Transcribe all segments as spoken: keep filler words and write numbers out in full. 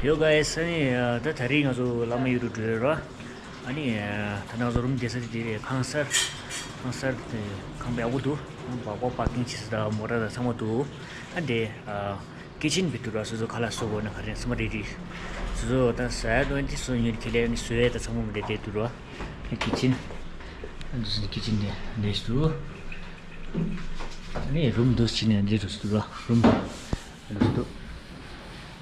Yo guys, ཨ་ནི་ད་ད་རེས་ང་ཚོ་བླ་མ་ཡུལ་དུ་འགྲོ་ཡོད་ར། ཨ་ནི་ད་ང་ཚོ་རུམ་བསྡད་ས་དེ་དེ་རེད། ཁང་གསར། ཁང་གསར་དེ་ཁང་པ་ཡག་པོ་འདུག་ཁང་པ་པ་པར་ཀིང་བྱེད་ས་དང་མོ་ཊ་དང་ཚང་མ་འདུག་ཨ་འདི་ཨ་ཀི་ཆན་བི་འདུག་ར། སོ་སོ་ཁ་ལག་བཟོ་དགོས་ན་ག་རེ་ཚང་མ་རེ་ཌི། སོ་སོ་ད་ཟ་ཡ་འདོན་དེ་སོ་ཉོས་ཁེ་ལས་ནི་བཟོ་ཡ་ད་ཚང་མ་རེ་ཌི་འདུག་ར། ཀི་ཆན། ཨ་འདི་སོ་ཀི་ཆན་དེ་འདི་འདུག་ཨ་ནི་རུམ་འདུག་ཕྱི་ནས་འདི་འདུག་ར། རུམ་འདུག་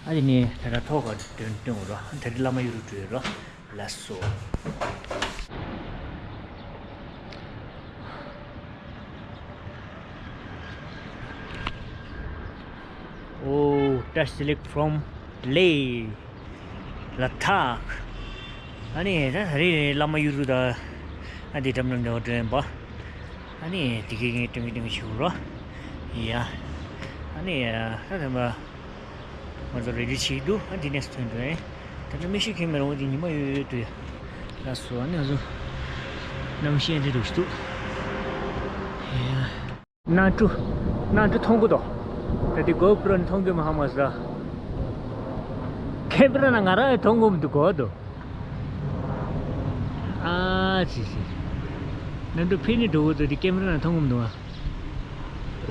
ཨ་ནི་ད་ལྟ་ཐོག་ག་སྟོན་སྟོན་དགོས་ར། ད་རེས་བླ་མ་ཡུལ་དུ་འགྲོ་ཡོད་ར། ལགས་སོ། Oh, Tash Silk from Leh, Ladakh. ཨ་ནི་ད་ད་རེས་བླ་མ་ཡུལ་དུ་ད་ཨ་འདི་འགྲམ་ལ་འགྲོ་འགྲོ་ཡིན་པ། ཨ་ནི་དེ་གའི་ངས་སྟོན་གི་སྟོན་གི་ཞུ་རོགས། ཡ། ཨ་ནི་ད་དེ་མ། ང་ཚོ་རེ་ཌི་བྱེད་ཀྱི་འདུག་ཨ་འདི་ནས་ཐོན་འགྲོ་ཡིན། ད་ལྟ་མིག་ཤེལ་གྱོན་མེད་རུང་འདི་ཉི་མ་ཡོད་ཡོད་དུ་ཡ། ལགས་སོ། ཨ་ནི་ང་ཚོ་གནམ་གཤིས་འདི་འདུག་ཞིག་འདུག་ཡ། གནམ་གྲུ། གནམ་གྲུ་མཐོང་གི་འདུག་ད་འདི་གོ་པྲོ་ནས་མཐོང་གི་མ་ཧ་མ་ཟ། ཁེམ་ར་ནང་ང་རང་ཡང་མཐོང་གི་མི་འདུག་གོ་འདུག་ཨ་ཙི་ཙི། གནམ་གྲུ་ཕེབས་ནས་འགྲོ་གི་འདུག་འདི་ཁེམ་ར་ནང་མཐོང་གི་མི་འདུག་ཨ།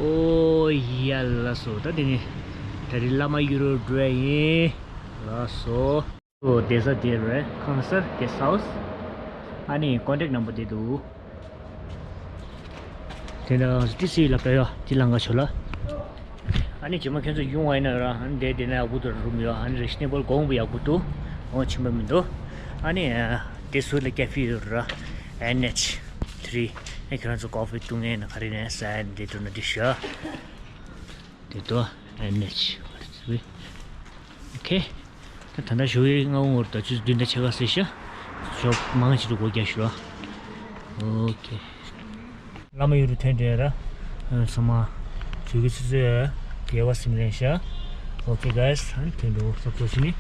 ཨོ་ཡ་ལགས་སོ། ད་དེ་ནི་ད་རེས་བླ་མ་ཡུལ་དུ་འགྲོ་ཡ་ཡིན། ལགས་སོ། ཨོ་བསྡད་ས་དེ་རེད། ཁང་གསར་གེ་སི་ཧའུ་སི། ཨ་ནི་ཀོན་ཊེག་ནམ་བར་དེ་འདུག་དེ་འདྲ་ཏི་སི་ལ་པེ་ཡོ་དེ་ལང་ག་ཆོ་ལ། ཨ་ནི་རྗེས་མ་ཁྱོད་ཚོ་ཡོང་བ་ཡིན་ན་ར། ཨ་ནི་དེ་དེ་ན་ཡག་པོ་འདུག་རུམ་ཡོད། ཨ་ནི་རི་ཤི་ནེ་བལ་གོང་བུ་ཡག་པོ་འདུག་འོང་ཕྱིན་པ་མི་འདུག་ཨ་ནི་དེ་ཟུར་ལ་ཀེ་ཧྥེ་ཡོད་ར། ཨེན་ཨེཆ་ཐི་རི། ཨ་ཁྱོད་རང་ཚོ་ཀོ་ཧྥེ་བཏུང་ངེས་ན་ག་རེ་ནས་ཟ་ཡ་འདི་འགྲོ་ན་འགྲིག་ཤག་དེ་དོ་ཨེན་ཨེཆ། ཨོ་ཁེ། ད་ད་ལྟ་ཞོགས་ཀའི་སྔ་པོ་ངོར་ད་ཆུ་ཚོད་བདུན་དང་ཕྱེད་ཀ་ཟེར་ཤག་ཞོགས་མང་ཆེ་རུ་སྒོ་རྒྱག་ཞུ་ར། ཨོ་ཁེ། བླ་མ་ཡུལ་དུ་ཐོན་འདྲེ་ར། ཚང་མ་ཞོགས་ཀའི་ཆུ་ཚོད་བརྒྱད་པ་ཟིན་རན་ཤག་ཨོ་ཁེ་གྷའི་སི། ཨ་ནི་ཐོན་འགྲོ་ས་ཚོ་ཕྱི་ནི།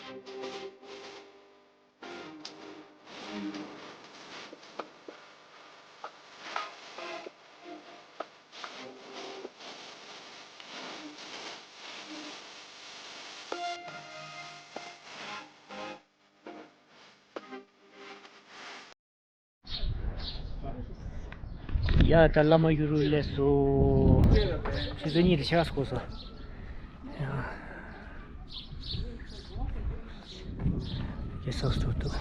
ཡ་ད་བླ་མ་གཡུ་རུ་སླེབས་སོང་། ཆུ་ཚོད་གཉིས་དང་ཕྱེད་ཀ་འགོར་སོང་། ཡ་ཡ་ས་སུ་ཐུག་ཐུག་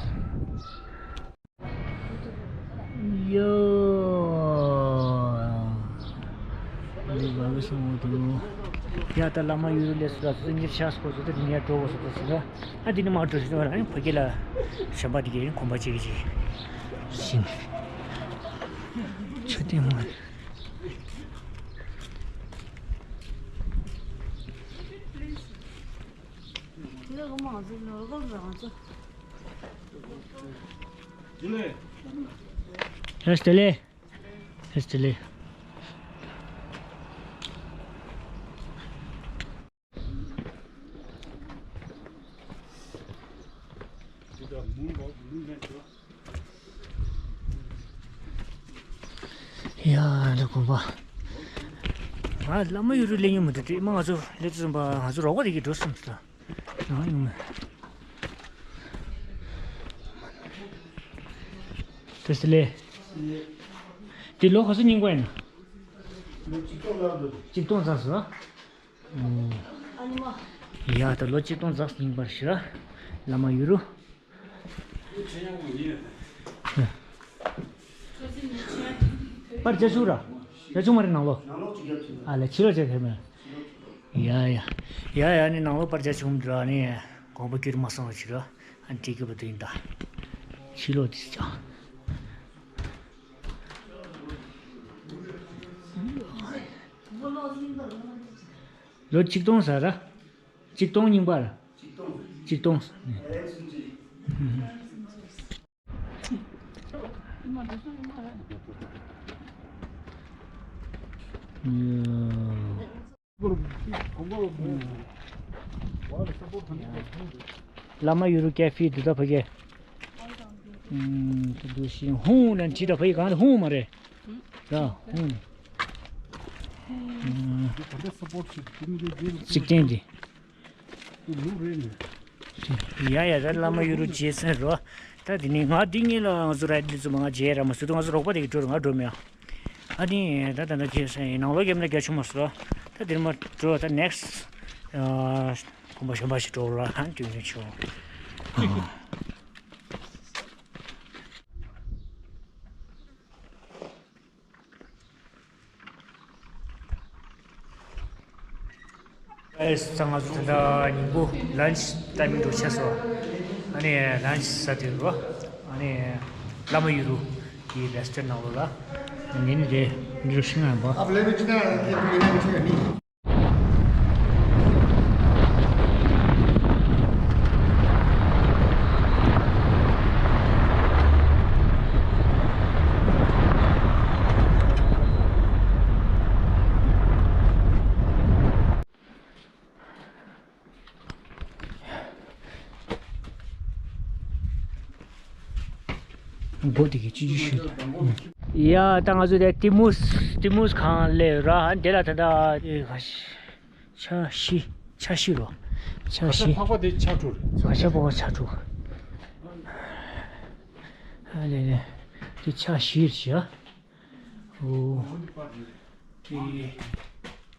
ཡོ། འདི་བ་གི་སོང་འདུག་ཡ་ད་བླ་མ་གཡུ་རུ་སླེབས་སོང་། ད་ཚོད་ཉེར་ཤག་སྐོར་ཚོད་ད་འདི་ནས་འགྲོ་དགོས་སོང་ད་ཟེར། ཨ་འདི་ནས་མར་འགྲོ་ཞིག་ད་ཨ་ནི་ཕ་གི་ལ་གཞན་པ་འདི་གའི་གོམ་པ་གཅིག་གི་ཅིག་ཤིང་། ཆུ་ལྟེམ་མོ། རེས་དེ་ལས། རེས་དེ་ལས། ཡ་འདི་དགོན་པ། ང་བླ་མ་གཡུ་རུ་སླེབས་མྱོང་མི་འདུག་དེ་མ་ང་ཚོ་སླེབས་ཙམ་པ་ང་ཚོ་རོགས་པ་དེ་གིས་འགྲོ་བསམ་སོང་། ཡང་ཡོང་མེད། དེ་སི་ལེ། དེ་ལོ་ག་ཚོད་རྙིང་པ་ཡིན་ན། ལོ་ཆིག་སྟོང་ལྷག་འདུག་ཆིག་སྟོང་ཙམ་ཟེར་བ། ཡ་ད་ལོ་ཆིག་སྟོང་ཙམ་རྙིང་པ་ཞིག་ར། བླ་མ་གཡུ་རུ། པར་རྒྱག་ཆོག་ར། རྒྱག་ཆོག་མ་རེད་ནང་ལོགས། ཨ་ལས་ཕྱི་ལོགས་རྒྱག་ཐུབ་མེད། ཡ་ཡ། ཡ་ཡ་ནི་ནང་ལོགས་པར་རྒྱག་ཆོག་མི་འདུག་ཨ་ནི་དགོངས་པ་བསྐྱུར་མ་སོང་བ་ཕྱི་ར། ཨ་ནི་སྤྲད་གི་བ་དུ་ཡིན་ད། ཕྱི་ལོགས་དེ་ཅང་། ལོ་ཆིག་སྟོང་ཟེར་ར། ཆིག་སྟོང་རྙིང་པ་ར། ཆིག་སྟོང་། ཆིག་སྟོང་། བླ་མ་གཡུ་རུ་ཀེ་ཧྥེ་འདུག་ད་ཕ་གི། ཨུམ། ད་འདུག་ཤིང་ཧུང་ལ་བྲིས་ད་ཕ་གི་གང་ལ་ཧུང་མ་རེད། ད་ཧུང་། ཚིག་རྟེན་འདི། ཡ་ཡ་ད་བླ་མ་གཡུ་རུ་རྗེས་ཟིན་རོ། ད་འདི་ནི་ང་འདི་གཉིས་ལ་ང་ཚོ་ར་འདི་ཚོ་མ་ང་རྗེས་ར་མ་སུ་དུ་ང་ཚོ་རོགས་པ་དེ་གི་འགྲོ་རུ་ང་འགྲོ་མེད། ཨ་ནི་ད་ད་ད་རྗེས་ཟིན་ནང་ལོགས་རྒྱབ་ན་རྒྱ་ཆུ་མ་སོ། ད་འདིར་མ་འགྲོ་ད་ནེག་སི་ཊི་གོམ་པ་གཞན་པ་ཞིག་འགྲོ་ར་ཧན་དུས་ནས་ཆོ། ཨེ་ས་ང་ཚོ་ད་ལྟ་ཉིན་གུང་ལན་ཆི་ཊི་ཊའི་མིང་འགྲོ་ཆགས་སོང་། ཨ་ནི་ལན་ཆི་ཊི་ཟ་དུས་རོ། ཨ་ནི་བླ་མ་གཡུ་རུ་གི་རེ་སི་ཊོ་རན་ཊི་ནང་ལོགས་ལ་ཉིན་རེ་འགྲོ་ཤི་ང་བ། མགོ་དེ་གི་ཅི་ཅི་ཞུ། ཡ་ད་ང་ཚོ་དེ་ཏི་མུས་ཏི་མུས་ཁང་ལས་ར་ཧན་དེ་ལ་ད་ད་ཆ་ཤི་ཆ་ཤི་རོ། ཆ་ཤི། ཕག་པ་དེ་ཆ་དྲུག་རེད། ཕག་ཤ་ཕག་པ་ཆ་དྲུག་ཨ་ལེ་ལེ། དེ་ཆ་ཤི་རེད་ཤག་འོ། དེ་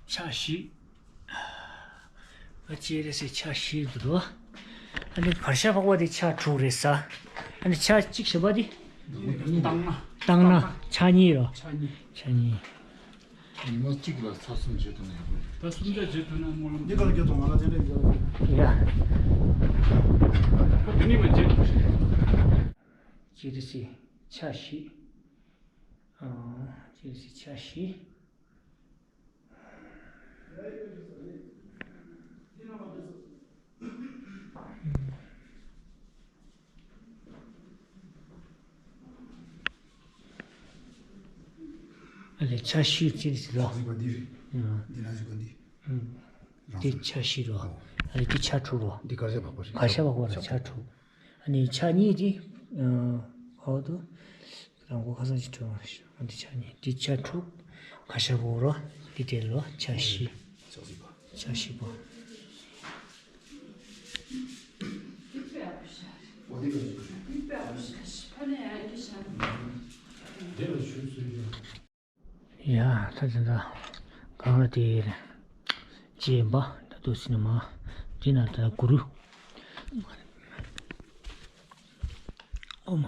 ཆ་བཞི། ཨ་ཅེ་རེ་སེ་ཆ་བཞི་འདུག་ཨ་ནི་བར་ཤ་ཕག་པ་དེ་ཆ་དྲུག་རེད་ས། ཨ་ནི་ཆ་གཅིག་བྱེད་པ་དེ། བཏང་ན། བཏང་ན་ཆ་གཉིས་རོ། ཆ་གཉིས། ཆ་གཉིས། ཉི་མ་གཅིག་ལ་ཚར་གསུམ་བྱེད་ཐུབ་ན་ཡག་པོ་རེད། ད་གསུམ་ཆ་བྱེད་ཐུབ་ན་སྨོན་ལམ། འདི་ག་ལ་སྐྱོ་དང་ང་ལ་ཅན་རེ་ཡ། ཁོ་དེ་ནི་མ་བྱེད། ཅེ་རེ་སེ་ཆ་བཞི། ཨ། ཅེ་རེ་སེ་ཆ་བཞི། ཨ་ལས་ཆ་བཞི་ཅེ་རེ་སེ་ལ། འདི་ལ་འདི་རེད། ཨ། འདི་ལ་འདི་རེད། ཨ། དེ་ཆ་བཞི་རོ། ཨོ། འདི་ཆ་དྲུག་རོ། འདི་གར་ཞ་བག་པ་རེད། གར་ཞ་བག་པ་རེད། ཆ་དྲུག་ཨ་ནི་ཆ་གཉིས་དེ། ཨོ་དུ། རང་གོ་ཁ་སང་ཅི་དྲུག་ཨ་འདི་ཆ་གཉིས་འདི་ཆ་དྲུག་གར་ཞ་བག་རོ། འདི་དེ་ལོ་ཆ་བཞི། ཆ་བཞི་པ། ཡ་ད་དེ་འདྲ་གང་ལ་དེ་ཅེས་པ་ད་དུ་སི་ནི་མ་དེ་ན་ད་གུ་རུ། ཨོ་མ།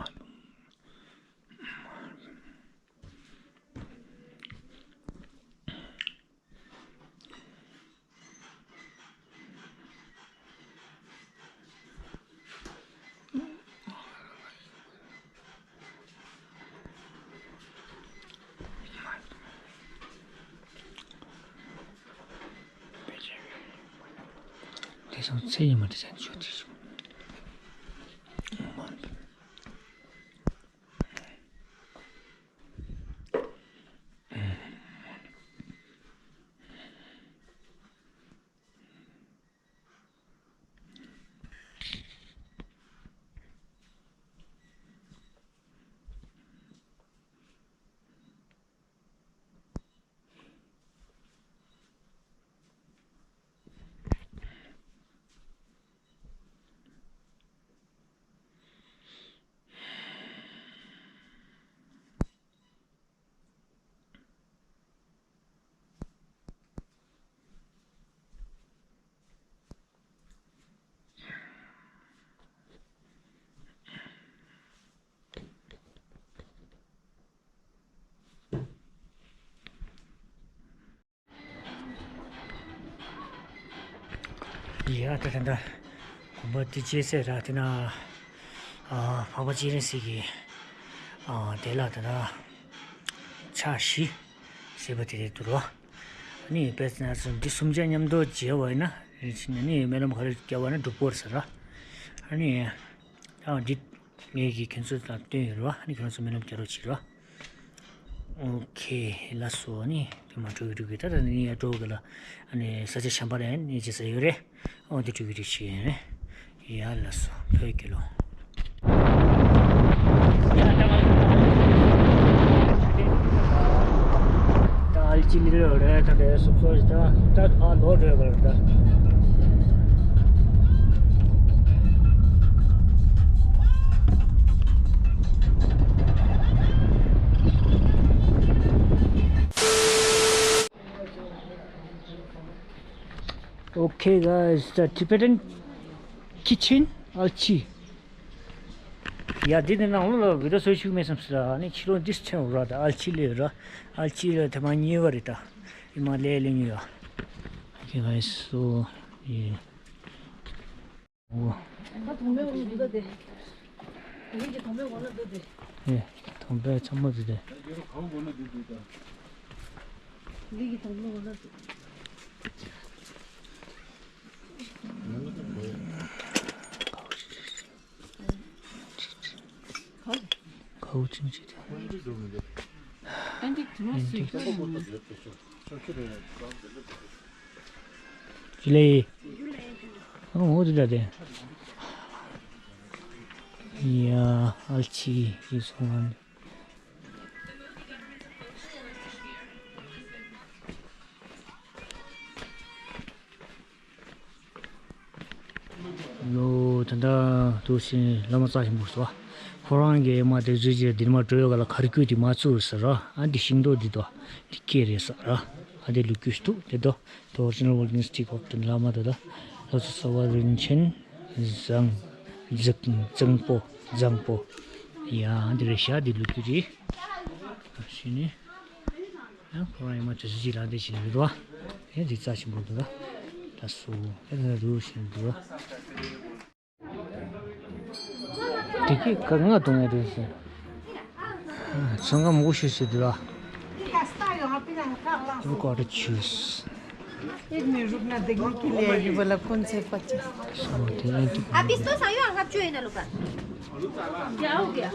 དེ་སང་ཚེ་ཉི་མ་དེ་ཚན་ཆོས་དེ་བྱུང་། ཡ་ད་ད་ད་གོམ་པ་དེ་བྱས་ཟེར་ར་དེ་ན་ཨ་འཕགས་པ་སྤྱན་རས་གཟིགས་ཀྱི་ཨ་དེ་ལ་ད་ད་ཕྱག་བཞི་ཟེར་བ་དེ་རེད་འདུག་རོ། ཨ་ནི་དཔེར་ན་སོ་འདི་གསུམ་ཆ་མཉམ་དུ་བྱས་པ་ཡིན་ན་ཨ་ནི་སྨོན་ལམ་ག་རེ་བརྒྱབ་པ་ན་འགྲུབ་པོར་ཟེར་ར། ཨ་ནི་ཨ་འདི། ངེད་ཀྱིས་ཁྱོད་ཚོ་ལ་སྟོན་ཡོད་རེད་བ། ཨ་ནི་ཁྱོད་ཚོ་སྨོན་ལམ་རྒྱག་རོགས་བྱེད་རོགས། ཨོ་ཁེ། ལགས་སོ། ཨ་ནི་དེ་མ་འགྲོ་གི་འགྲོ་གི་ད་ད་ནི་ཡར་འགྲོ་གི་ལ། ཨ་ནི་ས་ཆ་གཞན་པ་ལ་ཡང་གནས་བྱེད་ས་ཡོད་རེད། ཨོ་དེ་འགྲོ་གི་འགྲོ་བྱེད་ཡོད་རེད། ཡ་ལགས་སོ། བོད་ཀྱི་ལོ། ད་ཨལ་ཅི་ལི་ལོ་རེད། ད་དེ་སོབ་སོ་ཞིག་ད་ད་ཨ་ལོ་འགྲོ་གི་རེད་ད། Okay, guys, the Tibetan kitchen, ཨལ་ཅི། ཡ་འདི་ནི་ནང་ལོགས་ལ་བི་ཌི་ཡོ་བཟོ་ཤུགས་མེད་བསམ་སྲིད་ལ། ཨ་ནི་ཕྱི་ལོགས་འདི་ཆེན་ར་ད་ཨལ་ཅི་ལི་ར། ཨལ་ཅི་ལི་ཐེངས་མ་གཉིས་པ་རེད་ད། ཨི་མ་ལེ་ལེ་ཉུ་ཡ། Okay, guys, so, yeah. ད་དོང་པའི་འོག་ལ་འདུག་ད་དེ། དེ་རིང་གི་དོང་པའི་འོག་ལ་འདུག་དེ། ཨེ། དོང་པའི་ཚང་མ་འདུག་དེ། དེ་རིང་གི་དོང་པའི་འོག་ལ་འདུག་ཁའུ་ཅིང་ཅི་དེ། ཨན་ཏི་དེ་མ་སུས་ཀ་ཡིན། ཇུ་ལེ། ཨ་འོ་དེ་འདྲ་དེ། ཡ་ཨལ་ཅི་ཡི་སོང་ང་། ལོ་ད་ལྟ་དུ་ཕྱིན་བླ་མ་རྩ་ཆེན་པོ་སོ། ཁོ་རང་གིས་མ་དེ་བཟོས་རྗེས་འདིར་མ་འགྲོ་ཡོད་ག་ལ་གར་སྐྱོད་དེ་མ་བཙུགས་ཟེར་རོ། ཨ་འདི་ཤིང་ཏོག་འདི་དོ། འདི་སྐད་རེད་ཟེར་རོ། ཨ་འདི་ལུ་གུས་འདུག་དེ་དོ། The original Walking Stick of the Lama དེ་དོ། ལྷ་ཚོགས་གསར་བ་རིན་ཆེན་བཟང་བཟང་བཟང་པོ་བཟང་པོ། ཡ་འདི་རེད་ཤག་འདི་ལུ་གུས་རེད། ཤི་ནི། ཡང་ཁོ་རང་ཡང་མ་དུས་ཚོད་ཅིག་ལ་འདི་བྱེད་ཀྱི་རེད་བ། ཡང་འདི་རྩ་ཆེན་པོ་འདུག་ད། ད་སུ་ཡང་ན་རུ་ཞིག་འདུག་བ། དེ་གི་ག་ང་གཏོང་ཡ་རེད་ཟེར། ཚང་ཀ་མོ་ཤི་ཤི་འདུག་ལ། You gotta choose. एक में रुकना देखने के लिए ये वाला कौन से पचास? So, they need to आप इसको सही और आप जो है ना लोग। क्या हो गया?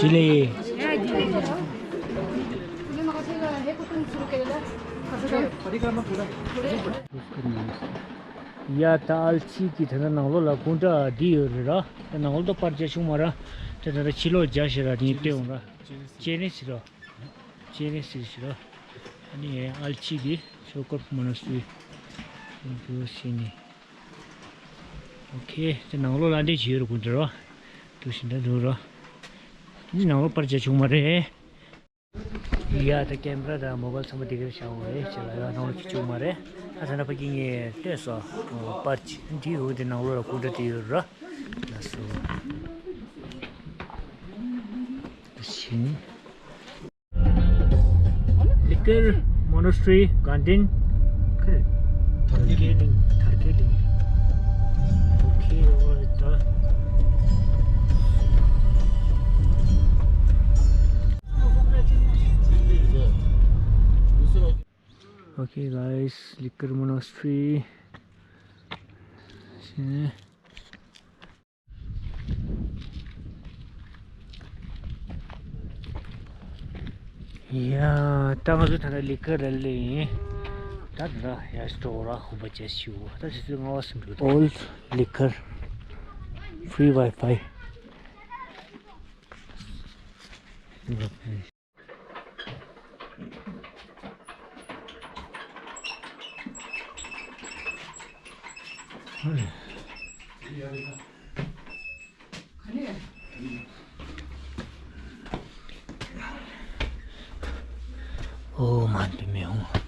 जिले। ཡ་ད་ཨལ་ཆི་གི་ད་ལྟ་ནང་ལོགས་ལ་སྐུ་འདྲ་འདི་ཡོད་རེད་ར། ད་ནང་ལོགས་ད་པར་རྒྱག་བྱུང་མ་ར། ད་ད་ལྟ་ཕྱི་ལོགས་རྒྱག་ཤེས་ར། དེ་ནས་སྤྲད་འོང་ར། ཅེ་རེ་ཟེར་ར། ཅེ་རེ་ཟེར་ཟེར་ར། ཨ་ནི་ཨལ་ཆི་གི་ཤོ་ཀོར་མོ་ནོ་སི་ཊི་རི་བིའུ་ཟེར་ནི། ཨོ་ཁེ། དེ་ནང་ལོགས་ལ་འདི་བྱས་ཡོད་རེད། སྐུ་འདྲ་ར། འདུག་སེ་འདྲ་འདུག་ར། ནི་ནང་ལོགས་པར་རྒྱག་བྱུང་མ་རེད། ཡ་ད་ཀེམ་ར་དང་མོ་བལ་ཚང་མ་དེ་གར་བཞག་ཡོད་རེད། ཅེ་ལ་ཡ་ནང་ལོགས་ཀྱི་བཅུག་མ་རེད། ད་ད་ལྟ་ཕ་གི་ངས་ལྟོས་སོ། པར་ཅིག་འདི་ཡོད་དེ་ནང་ལོགས་ལ་སྐུ་འདྲ་དེ་ཡོད་ར། ལགས་སོ། ཤིང་། ལི་ཀར་མོ་ནོ་སི་ཊི་རི་གཱར་ཌེན། ཁ་རེ། དར་རྒྱས་གླིང་། དར་རྒྱས་གླིང་། ཨོ་ཁེ། ཨོ་རེད་ད། Okay, guys, Likar Monastery. ཡ། ད་ང་ཚོ་ད་ལྟ་ལི་ཀར་ལ་སླེབས་ཡིན། ད་ད་ཡ་སི་ཊོར་ར་ཧུ་བ་ཅེ་ཤུ་ད་ཆུ་ཚོད་ལྔ་པ་ཟིན་འགྲོ་འདུག Old Likar, free Wi-Fi. ཨོ་མ་འདི་མི་ཧོང་།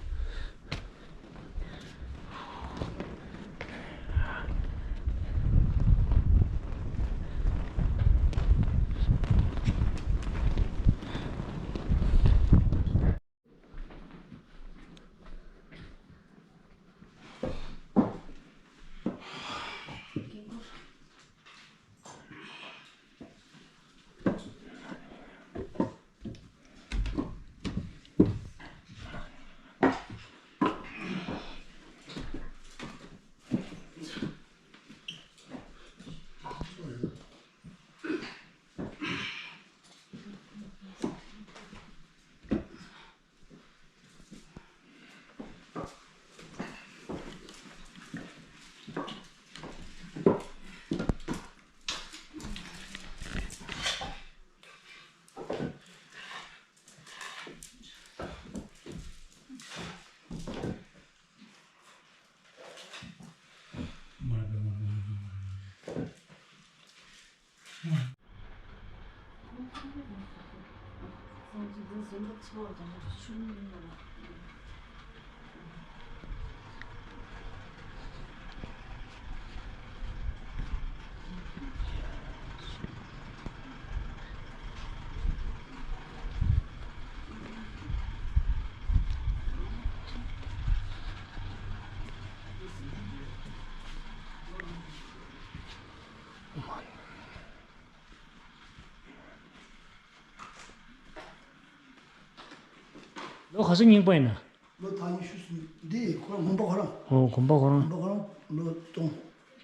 ལོ་ག་ཚོད་རྙིང་པ་ཡིན་ན། ལོ་ད་ཉི་ཤུ་སུམ་འདི་ཁོ་རང་གོམ་པ་ཁོ་རང་། ཨོ་གོམ་པ་ཁོ་རང་། གོམ་པ་ཁོ་རང་ལོ་སྟོང་།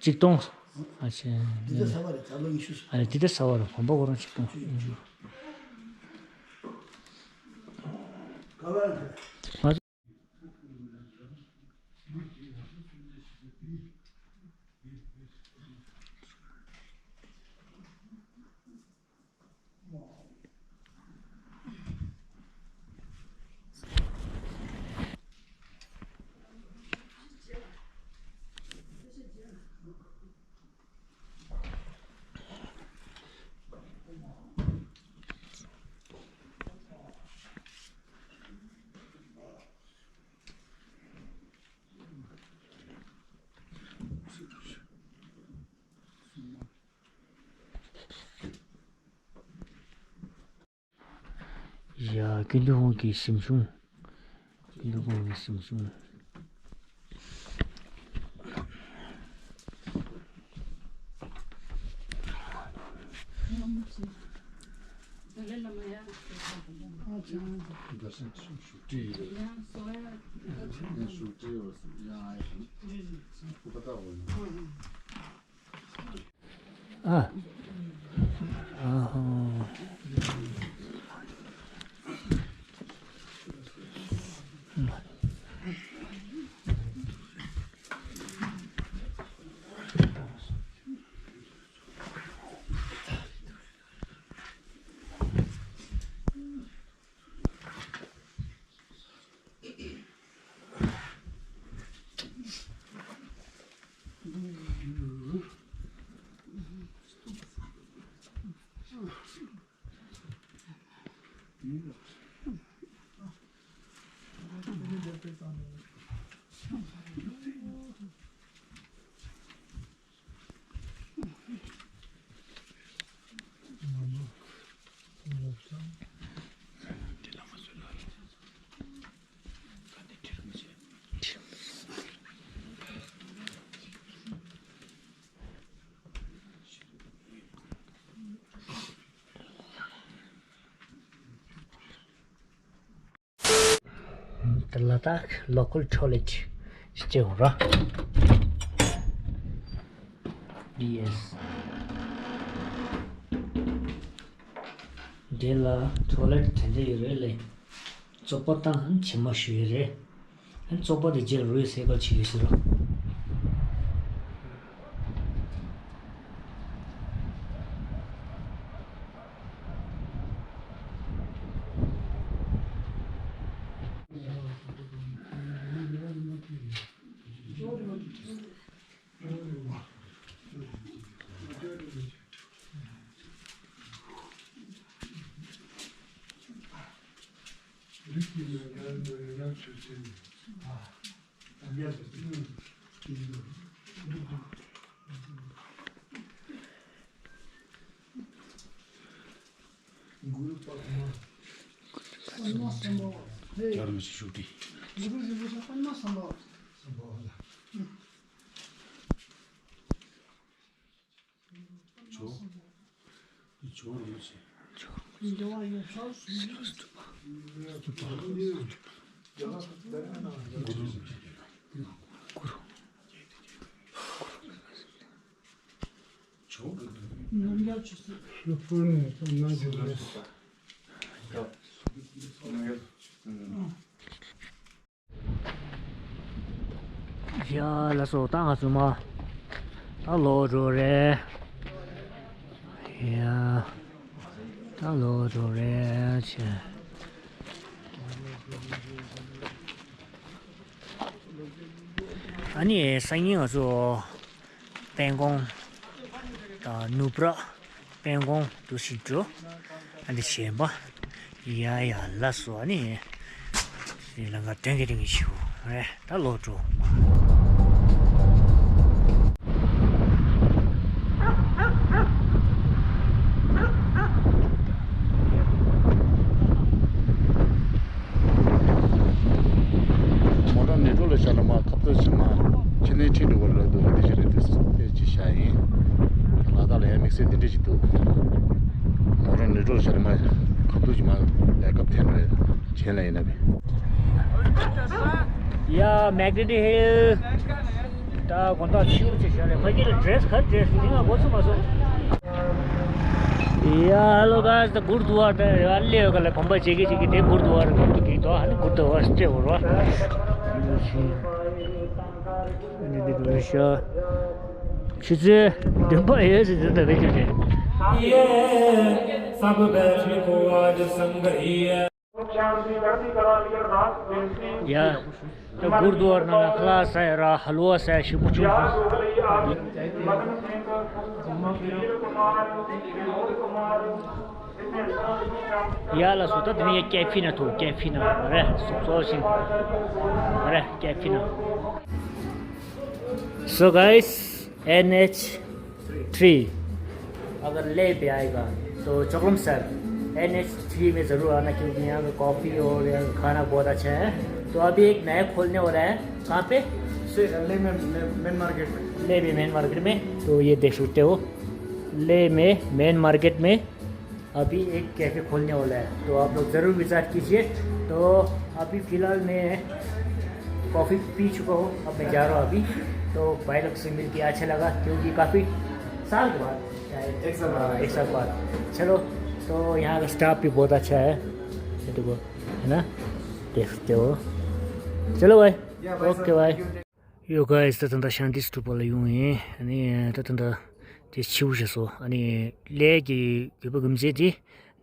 ཆིག་སྟོང་། ཨ་ཆེ། འདི་ད་གསར་པ་རེད། ད་ལོ་ཉི་ཤུ་སུམ། ཨ་རེ་འདི་ད་གསར་པ་རེད། གོམ་པ་ཁོ་རང་ཆིག་སྟོང་། ཆུ་ཆུ། ག་བ་རེད། ང་ཡ། ཀུན་འདུས་ཁོང་གི་གཟིམ་ཆུང་། ཀུན་འདུས་ཁོང་གི་གཟིམ་ཆུང་། ཨ། ཨ་ཧོ། ད་local toilet ཅིག་བྱེད་འོང་ར། Yes། འདི་ལ་toilet དེ་འདྲ་ཡོད་རེད་ལེ། བཙོག་པ་བཏང་ཧན་བྱེ་མ་ཞུ་ཡི་རེད། ཧན་བཙོག་པ་དེ་རྗེས་རུས་སེ་གལ་ཆེ་ཡོད་ཟེར་རོ། ཡ་ལགས་སོ། ད་ང་ཚོ་མར་ད་ལོག་འགྲོ་རེད། ཡ་ད་ལོག་འགྲོ་རེད་ཆེ། ཨ་ནི་སང་ཉིན་ང་ཚོ་སྤང་གོང་དང་ནུབ་ར། སྤང་གོང་དུ་ཞིག་འགྲོ། ཨ་འདི་བྱས་པ། ཡ་ཡ་ལགས་སོ། ཨ་ནི་ལམ་ཁ་དོན་གྱི་རིང་ཞིག་རེད། ད་ལོག་འགྲོ། མོ་ཊ་ནེ་ཊོ་ལ་བཞག་ན་མ་ཁ་ཐུག་ཅིག་མ་ཁྱི་ནས་ཁྲིད་འགྲོ་བ་ལ་འདུག་འདི་ཞིག་རེད་དུས་སུ་ཕལ་ཆེར་བཞག་ཡིན། ལ་དྭགས་ལ་ཡང་དམིགས་བསལ་འདི་འདྲ་ཞིག་འདུག་མོ་ཊ་ནེ་ཊོ་ལ་བཞག་ན་མ་ཁ་ཐུག་ཅིག་མ་ལས་སྐབས་འཐེན་རེད་བྱེད་ལ་ཡིན་ན་བི། ཡ་Magnity Hill། ད་དགོང་དག་ཆུ་ཆེ་ཤ་ལས་ཕ་གི་ལ་ཌི་རེ་སི་ག་ཌི་རེ་སི་དེ་ང་གོ་ཚོད་མ་སོང་། ཡ་hello guys། ད་གུར་དུ་བར་ད་ཡ་ལེ་ཡོད་ག་ལ་གོམ་པ་བྱེད་ཀྱི་བྱེད་ཀྱི་དེ་གུར་དུ་བར་གུར་དུ་གི་དོ་ཧ་ནི་གུར་དུ་བར་སྤྲད་འོར་བ། འདི་འདི་འདི་ཤ་ཆུ་ཚོད་བདུན་པ་ཡོད་ཟེར་འདི་ད་བེད་སྤྱོད་བྱེད། ཡ། ད་གུར་དུ་བར་ནང་ལ་ཁ་ལག་ཟ་ཡ་ར་ཧ་ལུ་བ་ཟ་ཡ་ཞིག་པོ་བྱུང་སོང་། ཡ་ལགས་སོ། ད་དེ་ནས་ཡ་ཀེ་ཕི་ན་ཐུག་ཀེ་ཕི་ན་རེད་སོག་སོག་ཞིང་རེད་ཀེ་ཕི་ན། So guys, N H three अगर ले भी आएगा तो चोकलम सर, एन एच थ्री में ज़रूर आना, क्योंकि यहाँ पे कॉफ़ी और यहाँ का खाना बहुत अच्छा है। तो अभी एक नया खोलने वाला है। कहाँ पे? से-, ले में, में, मेन मार्केट में। ले में मेन मार्केट में। तो ये देख सकते हो, ले में मेन मार्केट में अभी एक कैफ़े खोलने वाला है, तो आप लोग ज़रूर विजिट कीजिए। तो अभी फ़िलहाल मैं कॉफ़ी पी चुका हूँ, अब मैं जा रहा हूँ अभी। तो भाई लोग से मिलके अच्छा लगा, क्योंकि काफ़ी साल के बाद शायद। एक साल बाद। हाँ, एक साल बाद। चलो, तो यहाँ का स्टाफ भी बहुत अच्छा है, ये देखो, है ना, देख सकते हो। चलो भाई, या भाई साहब, ओके भाई। Thank you. Yo guys, ད་ད་ད་ཤན་ཏི་སྟུ་པ་ལ་ཡོང་ཡིན། ཨ་ནི་ད་ད་ད་དེ་ཆེ་བོ་བྱས་སོ། ཨ་ནི་ལས་ཀྱི་དགོས་པ་དགོས་མཛད་དེ་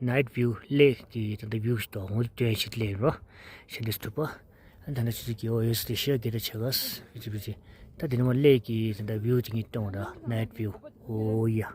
ནའིཊ་བིའུ་ལས་ཀྱི་ད་ད་བིའུ་ཞིག་ཏོ་ངོ་སྟོན་ཞིག་ལས་རོ། ཤན་ཏི་སྟུ་པ། ཨ་ད་ད་ཆུ་ཚོད་ཀྱི་ཨོ་ཡོད་སི་ཏི་ཤེར་དགེ་ད་ཆེ་ག་སི་ཡུ་ཊུབ་ཅི། ད་དེ་ནི་མ་ལས་ཀྱི་ད་ད་བིའུ་ཅིག་ངས་སྟོན་ར་ནའིཊ་བིའུ། ཨོ་ཡ།